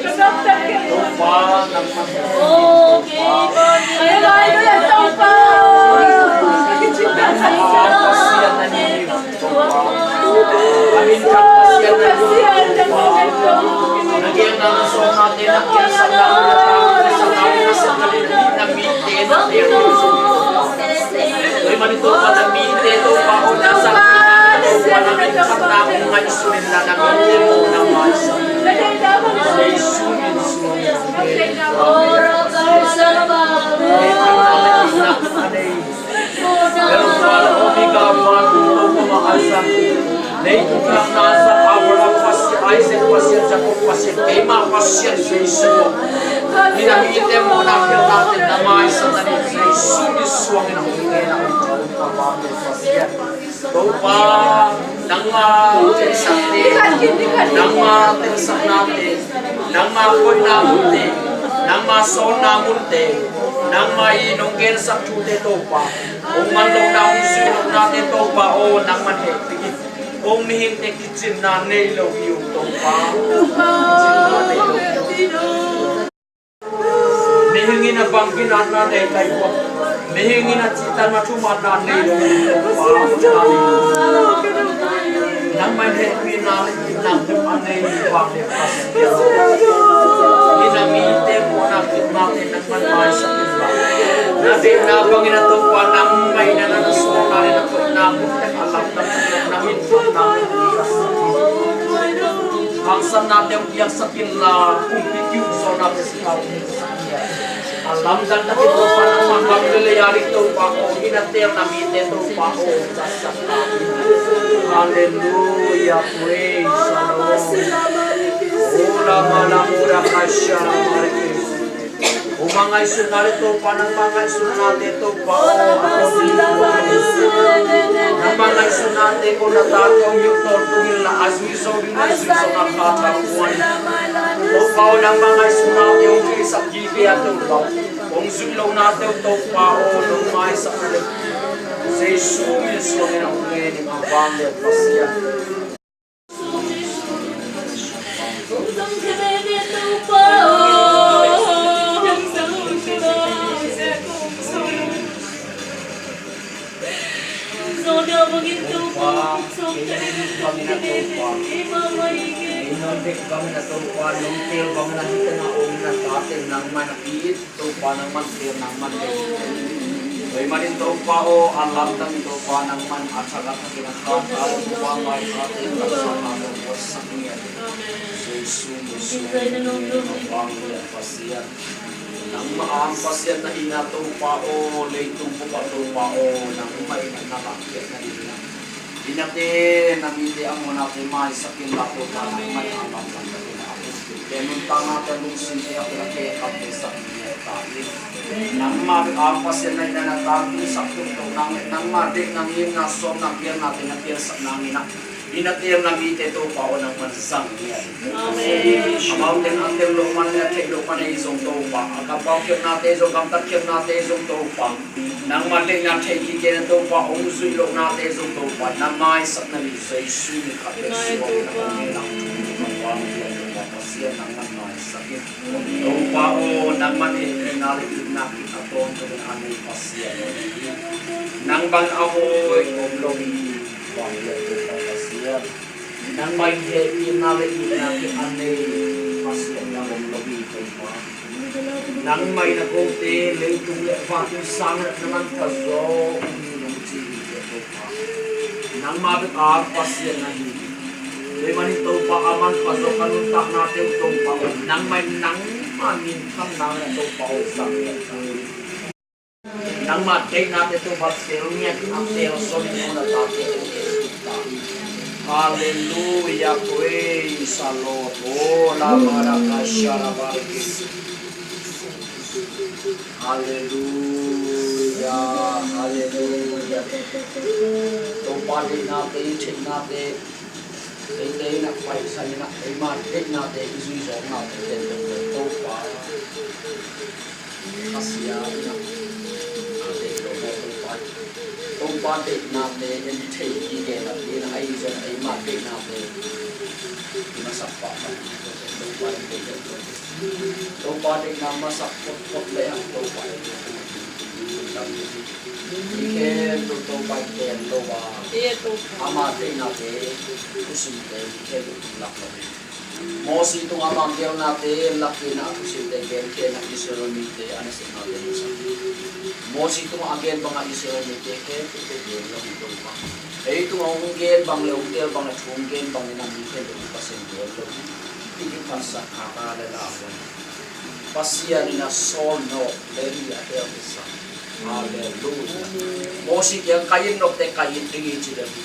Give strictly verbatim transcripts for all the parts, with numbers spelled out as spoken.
Topa, nangmah hi. Topa. Pasian na hi. Topa. A min thang Pasian na hi. Topa. Na gel na, na sawlna te, na piansakna, na tangkosakna, na sakna le na mite na te. Tua ahih manin Topa, na mite Topa aw, na sakna, Topa, na min khatna hong ngaihsun in la, na mite aw, na maisak. Jesu min suang in. Alpha le Omega, vantung Topa mah a zang, leitung kilamna a zang Abraham Pasian, Isaac Pasian, Jacob Pasian, keima Pasian Jesu. Hih na mite mawhna khialhnate na maisak na hi, Jesu min suang in a hong ngen a hong Topa, Pasian. Topa, nangma telsakte, nangma telsaknate, nangma koihna munte, nangma sawlna munte, nangma i nong gensak thute Topa, hong man lohna, hong zuih lohnate Topa aw, nangman hehpih in. Kong mihingte kicinna nei lo hi ung Topa. Kicinna nei lo hi ung. Mihing in a bang kinatna nei lai ua, mihing in a cihtakna thumanna nei lo. Nangmah in hehpihna le itna peuh a nei vang le Pasian. Hih na mite mawhna khitnate nangman maisak in la, na deihna bangin a Topa nangmah in a na sawlna le na koihna mun teng a lamdang na min khatna hong piaksak in la, kumpi kiukzawhna te si hau. A lamdang takin Topa nangmah gam le lei a ding Topa aw, hih na teel na mite Topa aw, tasak ta. Halleluia, praise the Lord. Ola mala mura kasha la marikis. Hong mah ngaihsutna le Topa nangmah ngaihsutnate Topa aw. Nangmah ngaihsutnate ko na tate hong hilh tawntung in la, a zui zo ding na zui zo na kha tha kuan. Topa aw, nangmah ngaihsutnate hong theisak gige a Topa aw. Hong zuih lohnate uh Topa aw, nong maisak na le. Jesu min suangin a hong ngen ing a vanglian Pasian. Topa, nong teel bangin a Topa, nong teel bangin a hih tengah om na tate nangmah na pi Topa nangman teel nangman teel. Tua ahih manin Topa aw, a lamdang in Topa nangman a thak a thak in a kha tha Topa, lai tha teel taksa tha teel buatsak ngiat. Jesu min suangin a vanglian Pasian. Nangmah a Pasian na hihna Topa aw, leitung bup ah Topa aw, nangmah in na lahkhiatna dingin ah hih nate na mite a mawhnate maisak in la Topa, nangmah in a lamdang takin a pumpi te nuntaknate a lungsimte a pela kekhatte sak ngiat ta in. Nangmah bek a Pasian na hihna na tangtungsak tuk tuk nang le nangmah deihna ngimna sawlna pialnate na pialsak nangin ah hih na teel na mite Topa aw nangman zang ngiat in. Amen. Amau teng a teng loh man le a theih loh man ahi zong Topa, a kampau khialhnate zong, gamtat khialhnate zong Topa, nangma deihna theih kik in a Topa, hong zuih lohnate zong Topa, na maisak na ding Jesu min khat bek suang in a hong ngen a, Topa Pasian nangman maisak in. Topa aw, nangman hehpihna le itna kip a tawntung in a nei Pasian na hi. Nang bang a hawi om lo hi. Vanglian Topa Pasian, nangmah in hehpihna le itna kip a nei Pasian na om lo hi Topa. Nangmah in a kote leitung le vantung sang le na manpha zaw uh hi nong ci hi Topa. Nangmah bek a Pasian na hi. Tua ahih manin Topa a manpha zaw ka nuntaknate uh Topa aw, nangmah in nangmah min khamna le Topa aw zang ngiat ta hi. Nangma deihnate Topa teel ngiat in a teel sawm in a tate en kei ta. Halleluia, praise the Lord. Oh, la baraka shara barake. Halleluia, halleluia. Topa deihnate, theihnate, eite in a paisa in a eima deihnate i zui zawknate teel Topa. Khasia in a, a deih lo maw Topa. Topa deihnate en thei hi gen a, in a ahi zong eima deihnate i masak pah pah. Topa deihna masak photphot le ang Topa. Mi khempeuh Topa i tel lo a, ama deihnate, thusimte mi khempeuh lak lo. Mosi tungah ama geelnate lak in a, thusimte genkhiatna Israel mite a nasepnate masak. Mosi tungah a gen bangah Israel mite khempeuh gel lo hi Topa. Ei tungah hong gen bang le hong tel bang le thu hong gen bangin a mi khempeuh Pasian gel lo hi. I kiphatsak a ka le la a huan Pasian in a sawl nawk le hi a tel kisa. Halleluia. Mosi kiang kai in nopte kai in ding hi ci le hi.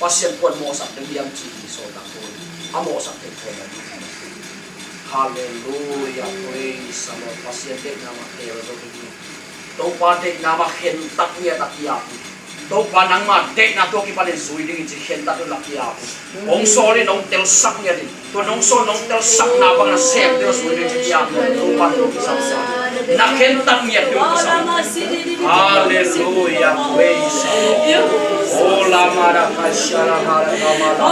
Pasian kuan mawhsak ding hiam ci hi sawl tak thawn a mawhsak thei thawn a ding. Halleluia. Praise the Lord. Pasian deihna mah tel zo ding hi. Topa deihna mah khentat ngiat a kiap hi. Topa nangma deihna tua kipanin zui ding hi ci khentat un la kiap hi. Hong sawl in hong telsak ngiat hi. Tua nong sawl nong telsakna bang na sep deuh zui ding ci kiap hi. Topa tua kisapsa na khentat ngiat tua kisap. Halleluia. Praise the Lord. Oh, la mara kasha la mara kama la.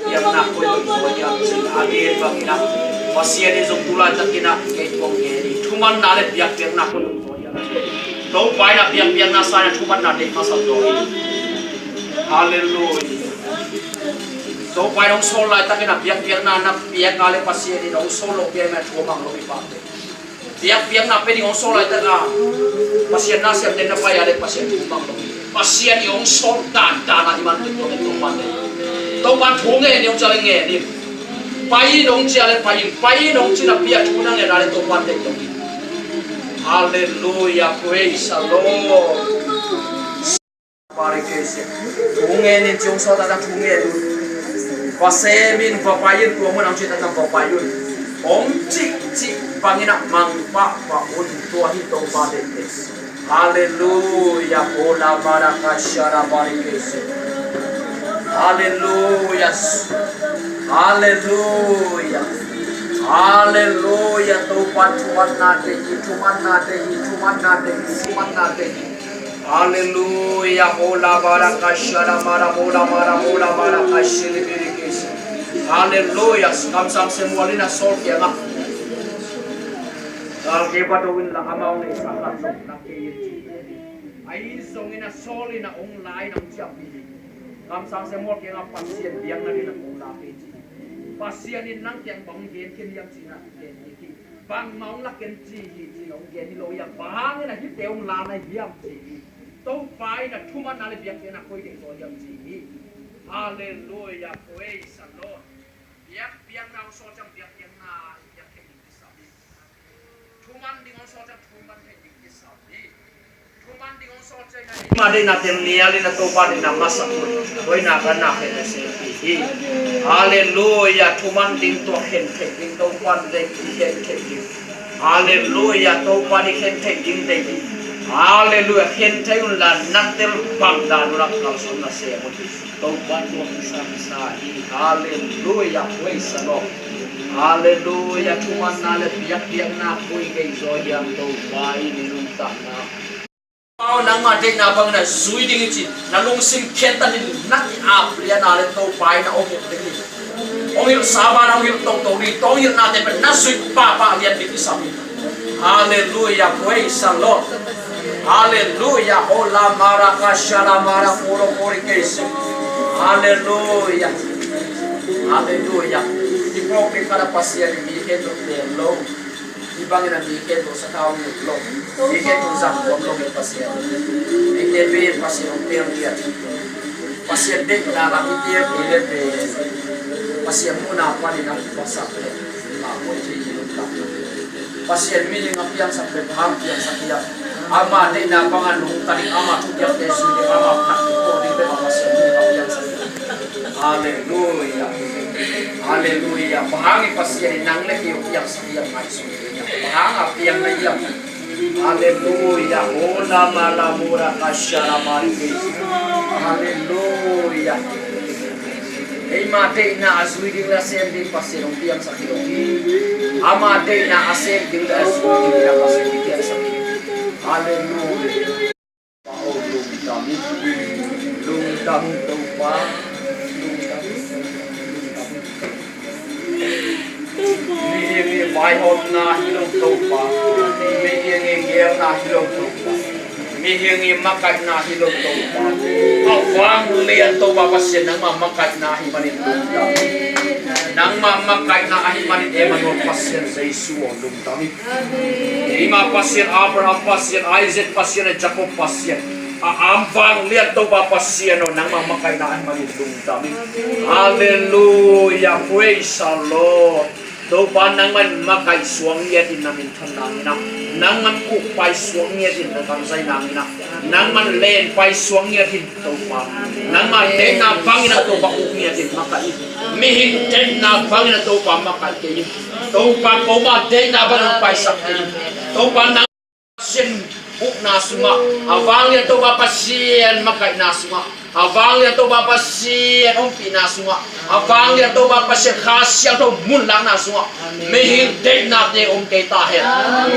Biakpiakna koi zong zaw hiam cih a gen bangin ah, Pasian in zong tu laitakin ah kei tuang gen hi. Thumanna le biakpiakna koi zong zaw hiam cih, Topa in ah biakpiakna sa in ah thumanna deih masa zaw hi. Halleluia. Topa in hong sawl laitakin ah biakpiakna na piak a le Pasian in hong sawl loh piak in ah thu a mang lo hi pah. Biakpiakna pia ding hong sawl laitak a Pasian na siamte na pai a le Pasian thu mang lo. Pasian i hong sawl dandan a i man tek lo, Topa tek. Topa thu ngen in hong ci a le ngen in. Pai in hong ci a le pai in. Pai in hong ci na pia thu na ngen a le Topa tek lo. Halleluia, praise the Lord. Thu ngen in ci hong sawl taktak thu ngen un. Va sem in, va pai in, tua mun hong ci taktak va pai un. Hong cih cih bangin ah mang pahpah un, tua hi Topa deihte. Halleluia. Kola baraka shara barikese. Halleluia. Halleluia. Halleluia. Topa thumanna deih hi, thumanna deih hi, thumanna deih hi, thumanna deih hi. Halleluia. Hola baraka shara mara mola mara mola baraka shiri birikis. Halleluia. Kamsang Samuel in a Saul kiangah, gal kei va do inla, amau neihsa khat zong na kei in ci. Ahi zongin a Saul in a ong la in a ong ciampi hi. Kamsang Samuel kiangah Pasian biakna dingin a ong la kei ci. Pasian in nang kiang bang gen khin hiam ci na gen kik hi. Bangmah hong lak ken ci hi, ci hong gen hi lo hi a, bang hangin a hihte hong la na hiam ci hi. Topa in a thumanna le biakpiakna koi deih zaw hiam ci hi. Halleluia, praise the Lord. Biakpiakna hong sawl ciang biakpiakna biak theih ding kisam hi. Thuman ding hong sawl ciang thuman theih ding kisam hi. Thuman ding hong sawl ciang a, ma deihna teng nial in a Topa deihna masak un. Tua in a ka na khen a se hi. Halleluia. Thuman ding tua khen theih ding Topa deih i khen theih ding. Halleluia. Topa i khen theih ding deih hi. Halleluia. Khen thei un la na tel bang dan un a kalsuan na se un. Topa tua kisam sa hi. Halleluia. Praise the Lord. Halleluia. Thumanna le biakpiakna koi deih zaw hiam Topa i nuntakna. Pau nangma deihna bangin a zui ding hi ci, na lungsim khentat in na ki-ap lian a le Topa in a hong hilh ding hi. Hong hilhsa ban a hong hilh toto ding, tawng hilhnate pen na zuih pahpah lian ding kisam hi. Halleluia, praise the Lord. Halleluia, hola mara kashala mara puro pori keisi. Halleluia. Halleluia. I pawk ding khat a Pasian in mi khempeuh tel lo. Hih bangin a mi khempeuh sathau ngut lo, mi khempeuh zang tuam lo hi Pasian. Eite pen Pasian hong tel ngiat hi. Pasian deihna lam i tel kei le pen Pasian muhna panin a kiphasak le, ma koi thei ni lungdam. Pasian mihing a piangsak pen bang hang piangsak hiam? Ama deihna bangin nungta ding, ama thupiakte zui ding, ama phat kipawh ding bek a Pasian mihing a piangsak. Halleluia. Halleluia. Bang hangin Pasian in nang le kei hong piangsak hiam ngaihsun ding. Bang hang a piang na hiam? Halleluia. Ola mala mura kashala marike. Halleluia. Eima deihna a zui ding le a sem ding Pasian hong piangsak hi lo hi. Ama deihna a sem ding le a zui ding le Pasian hong piangsak hi. Halleluia. Aw, lungdam hi, lungdam hi Topa, lungdam hi, lungdam hi. Mihing i vaihawmna hi lo Topa, mihing i geelna hi lo Topa, mihing i makaihna hi lo Topa. A vanglian Topa Pasian nangma makaihna ahih manin lungdam hi. Nangma makaihna ahih manin Emmanuel Pasian Jesu aw lungdam hi. Eima Pasian, Abraham Pasian, Isaac Pasian, Jacob Pasian, a am vanglian Topa Pasian aw, nangma makaihna ahih manin lungdam hi. Halleluia, praise the Lord. Topa nangman makaih suang ngiatin na minthan nangin ah, nangman ukpai suang ngiatin na kamzai nangin ah, nangman lenpai suang ngiatin Topa, nangma deihna bangin a Topa uk ngiatin makaih in. Mihing deihna bangin a Topa makaih kei in. Topa koma deihna bangin paisak kei in. Topa nang Pasian ukna sungah, a vanglian Topa Pasian makaihna sungah, a vanglian Topa Pasian ompihna sungah, a vanglian Topa Pasian Kha Siangtho munlakna sungah, mihing deihnate om kei ta hen.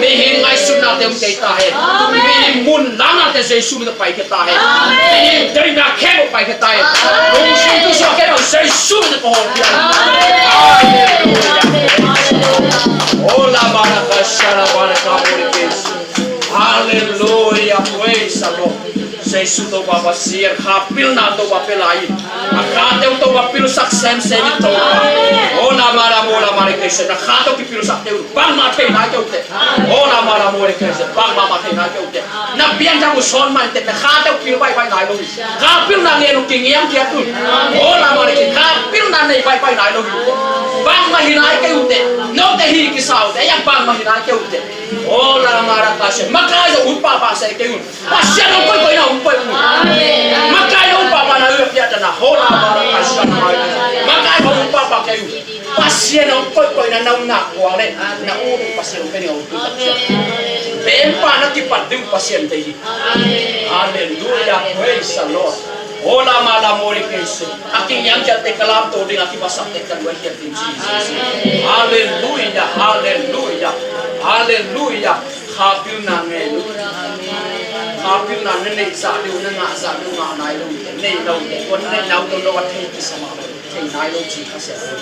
Mihing ngaihsutnate om kei ta hen. Mihing munlaknate Jesu min tawh paikhia ta hen. Mihing deihna khempeuh paikhia ta hen. Lungsim tusua khempeuh Jesu min tawh ka hawm hi. Halleluia. Ola baraka shala baraka borikes. Halleluia. Praise the Lord. Jesu Topa Pasian, kha pilna Topa pia lai in. A khate uh Topa pilsak semsem in Topa. Ola mara mola mara kei se na khate uh kipilsakte uh bangmah thei nai kei uh teh. Ola mara mola kei se bangmah mah thei nai kei uh teh. Na pianthak uh sawn mah in teh na khate uh pil baihbaih nai lo hi. Kha pilna ngen uh kingiam kiat un. Ola mara kei kha pilna nei baihbaih nai lo hi. Bangmah hi nai kei uh teh. Note hi kisa uh teh. Ei a bangmah hi nai kei uh teh. Ola mara kei se makai zo ut pahpah se kei un. Pasian hong koihkoihna hong koih un. Amen. Makai na ut pahpah na ut piahtana. Hola baraka shala mai. Makai hong ut pahpah kei un. Pasian hong koihkoihna na ut nak kuang le na ut Pasian hong koihna hong koih. Amen. Pen pa na kipat ding Pasian te hi. Amen. Halleluia. Praise the Lord. Hola mala mori kei se. A kingiam kiat te ka lamto ding a kipasak te ka luai kiat ding Jesus. Amen. Halleluia. Halleluia. Halleluia. Kha pilna ngei lo. Kha pilna na neih zah deuh, na ngah zah deuh ngah nai lo. Nei lo, tua na neih nau tua lo a thei kisa mah lo. Thei nai lo ci kha sia lo.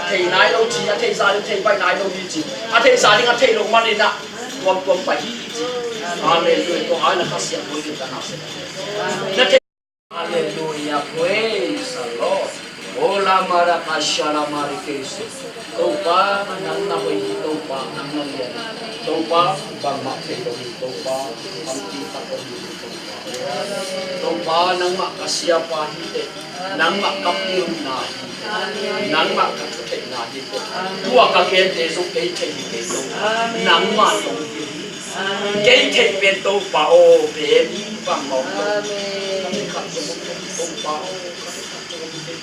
Thei nai lo ci, a thei zah deuh thei baih nai lo hi ci. A thei zah ding a thei lo manin ah tuamtuam pai hi ci. Halleluia. Tua ai na kha sia lo ding ka na sia. Na thei Halleluia, praise the Lord. Ola mara kashala mari kei se. Topa nang na hoih hi, Topa nang na lian. Topa bangmah thei lo hi, Topa bangmah thei lo hi, Topa. Topa nangmah ka siapa hi teh, nangmah ka pilna hi teh, nangmah ka thutheihna hi teh. Tua ka gente zong kei thei hi kei lo. Nangmah zong hi. Kei theih pen Topa aw, pen bang mawk lo. Amen. Ka theih khat zong om lo Topa aw, ka theih khat zong om lo.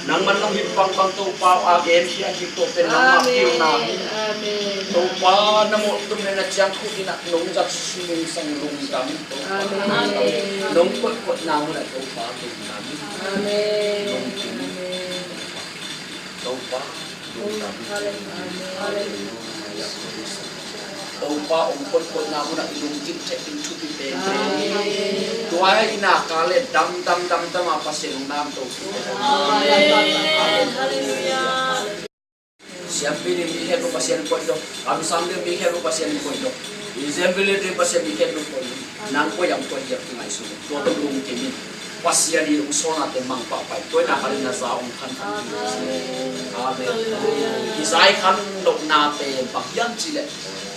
Nangman nong hih bangbang Topa aw, a gen hi a hih tua pen nangmah pilna hi. Amen. Topa na mawh tum le na ciangkhut in ah nong zat sung sang lungdam Topa. Amen. Nong koihkoihna mun ah Topa lungdam. Amen. Nong kim Topa. Topa hong koihkoihna hun ah i lungkim theih ding thupi pen pen hi. Tua hi na ka le dam dam dam dam a Pasian hong nam to. Siampi ding mi khen lo Pasian koih lo, kamsang ding mi khen lo Pasian koih lo, i siampi ding Pasian mi khen lo koih lo. Nang koih hiam koih hiam kingaihsun. Tua tawh lungkim in. Pasian in hong sawlnate mang pahpah in. Tua hi na khan in na za hong khan khan. Amen. Amen. I za i khan lohnate bang hiam cih leh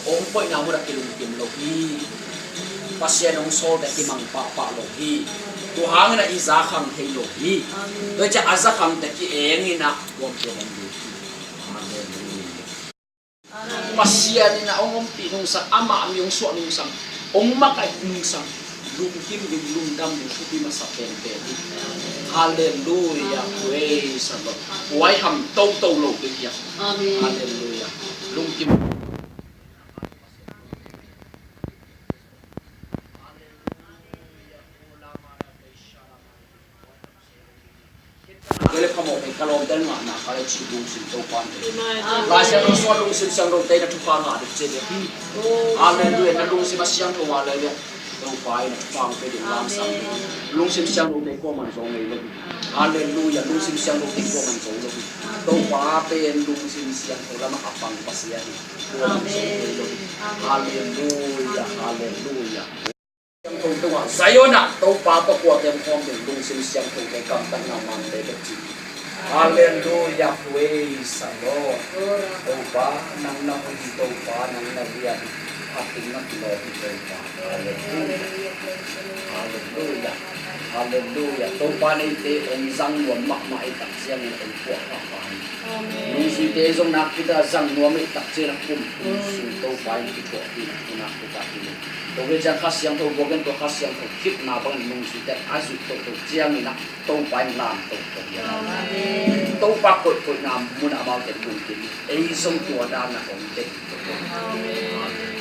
hong koihna mun ah kilungkim lo hi. Pasian hong sawlte kimang pahpah lo hi. Tua hangin ah i za khang thei lo hi. Amen. Tua ciang a za khang teh ki-eng in ah kuamte hong lut hi. Amen. Pasian in a hong ompih nungsang, amah mi hong suah nungsang, hong makaih nungsang, lungkim ding, lungdam ding thupi masa penpen hi. Halleluiah, praise the Lord. Tua i ham toto lo ding hi. Amen. Halleluiah. Lungkim. Vele phamawh pen ka lawmte ngahna ka le cih lungsim Topa in. Amen. Lai Siangtho sung lungsim siangthote na thupha ngah ding ci ve. Halleluiah, na lungsim a siangtho a le ve. Topa in na thupha hong pe ding lamsang. Lungsim siangthote kuaman zo ngei lo. Halleluiah, lungsim siangthote kuaman zo lo. Topa pen lungsim siangtho lamah a pang Pasian hi. Kuaman zo ngei lo. Halleluiah, halleluiah. Siangtho tungah Zion ah Topa pakuate hong khawm ding, lungsim siangthote, gamtatna mangte bek ci. Halleluiah, praise the Lord. Topa nang na hoih hi, Topa nang na lian hi, a tung na kilawm hi Topa. Halleluiah. Halleluiah. Halleluiah. Topa in eite hong zang nuam mahmah ahih tak ciangin hong puahpah pah hi. Amen. Lungsimte zong nakpi takin zang nuam ahih tak ciangin a kumpi sung Topa in kithuahpihna thu nakpi takin hi. Tua hi ciang Kha Siangtho buak in, tua Kha Siangtho khitna bangin lungsimte a zuih toto ciangin ah Topa in lam toto hi. Amen. Topa koihkoihna munah amaute lungkim hi. Ei zong tua dan a om ding. Amen. Amen.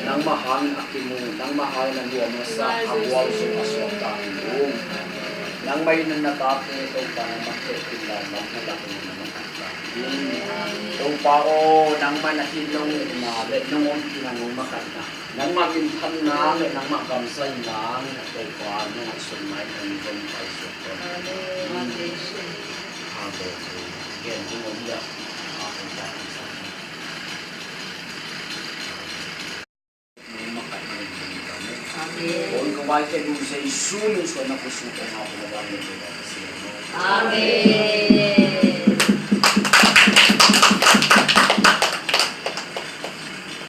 Nangmah hangin a kimu, nangmah hangin a nuam a sa, a bual sung a suakta hi ung. Nangmah in na tate Topa nangmah hehpihna lam na lak in nangmah hehpihna. Topa aw, nangmah in a hih nong ukna le nong ompihna nong makatna, nangmah minthanna le nangmah kamsai nang in a Topa nong ngaihsun nai nang zong pai suak ko. Amen. Amen. Gen ding om dia. Amen. Amen. Amen.